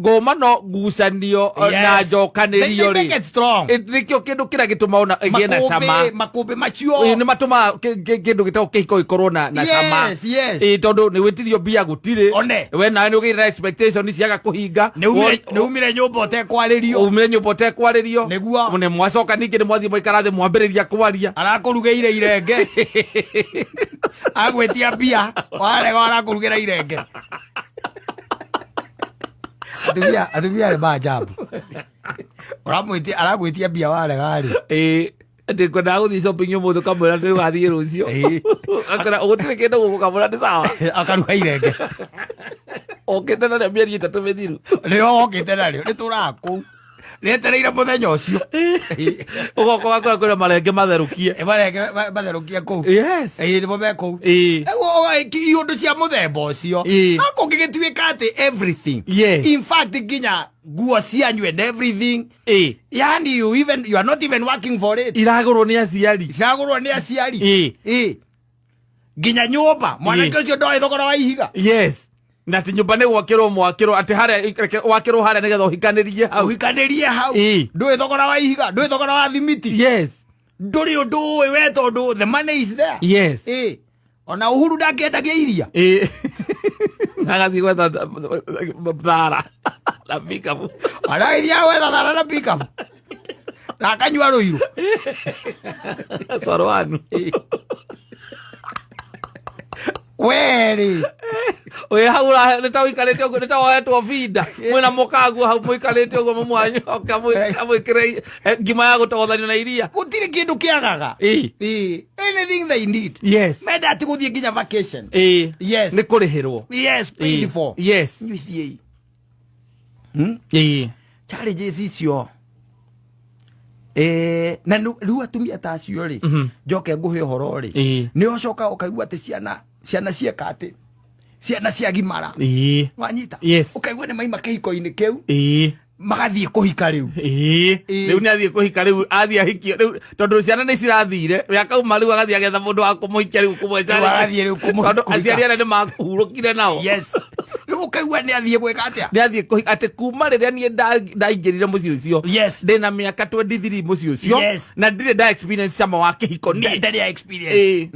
Ngũmano, ngucanio na njokanĩrio They make rĩ, it strong. Nĩkĩo kĩndũ kĩrĩa gĩtũmaga ona ĩgĩe na cama. Makũmbĩ macio. Ĩĩ, nĩ matũmaga kĩndũ gĩtagwo kĩhiko gĩkorwo na cama. Ĩĩ, tondũ nĩ wĩtirio mbia gũtirĩ. One. We nawe nĩ ũgĩire na expectation ciaga kũhinga. Nĩ umire nyũmba ũtekwarĩrio. Umire nyũmba ũtekwarĩrio. Nĩguo. Nĩ mwacoka ningĩ nĩ mwathiĩ mwaikara thĩ mwambĩrĩria kwaria. Arakũrugĩire irenge, agwĩtia mbia, warega arakũrugĩra irenge. Atumia nĩ maajabu. Ũramwĩtia, aragwĩtia mbia, warega rĩ. Ĩĩ, ndĩ kwendaga gũthiĩ shopping ũmũthĩ, ũkamwĩra nĩ ũgathiĩ rũciũ. Akora gũtirĩ kĩndũ gũkũ, ũkamwĩra nĩ sawa. Akaruga irenge. Okĩte narĩo mĩeri 3 mĩthiru. Nĩo okĩte narĩo, nĩ tũraga kũu rĩetereire mũthenya ũcio. Ũgoka ũgakora kwĩna marenge matherũkie. Marenge matherũkie kũu. Ĩĩ, nĩmo me kũu. Iũndũ cia mũthemba ũcio. No kũngĩgĩtuĩka atĩ everything, in fact nginya nguo cianyu and everything, yani you are not even working for it. Iragũrwo nĩ aciari. Ciragũrwo nĩ aciari. Ĩĩ, nginya nyũmba, mwanake ũcio ndoĩ thogora wa ihiga. Yes, na atĩ nyũmba nĩ gwakĩrwo mwakĩrwo, atĩ harĩa reke wakĩrwo harĩa nĩgetha ũhikanĩrie hau. Ũhikanĩrie hau. Ndũĩ thogora wa ihiga, ndũĩ thogora wa thimiti. Ndũrĩ ũndũ ũĩ we, tondũ the money is there. Ĩĩ, ona Uhuru ndangĩendagia iria. Ĩĩ, agathiĩ gwetha thara na pikabu. Aragĩthiaga gwetha thara na pickup na akanyua rũirũ. Coro wanu. Werĩ. Wĩ hau nĩ ta ũikarĩte ũguo, nĩ ta woetwo binda mwĩna mũkaguo hau mũikarĩte ũguo, mũmwanyu amwĩkĩre ngima ya gũtogothanio na iria. Gũtirĩ kĩndũ kĩagaga. Ĩĩ, anything they need. Menda ati gũthiĩ nginya vacation. Nĩ kũrĩhĩrwo. Yes, paid for. Inyuĩ thiĩi. Challenges icio. Na rĩu atumia ta acio rĩ, njoke ngũhe ũhoro rĩ, nĩ ũcoka ũkaigua atĩ ciana cieka atĩ ciana ciagimara. Wanyita? Yes. Ũkaigua nĩ maima kĩhiko-inĩ kĩu, magathiĩ kũhika rĩu. Rĩu nĩ athiĩ kũhika, rĩu athiĩ ahikio rĩu, tondũ ciana nĩ cirathire we akauma, rĩu agathiĩ agetha mũndũ wa kũmũhikia rĩu kũmweca. Rĩu agathiĩ rĩu tondũ kũhika. Aciari arĩa nĩ makuhurũkire nao. Yes, rĩu ũkaigua nĩ athiĩ gwĩka atĩa? Nĩ athiĩ kũhika, atĩ kuma rĩrĩa niĩ ndaingĩrire mũciĩ ũcio, ndĩna mĩaka 23 mũciĩ ũcio, na ndirĩ nda experience cama wa kĩhiko niĩ. Ndarĩ ya experience. Ĩĩ.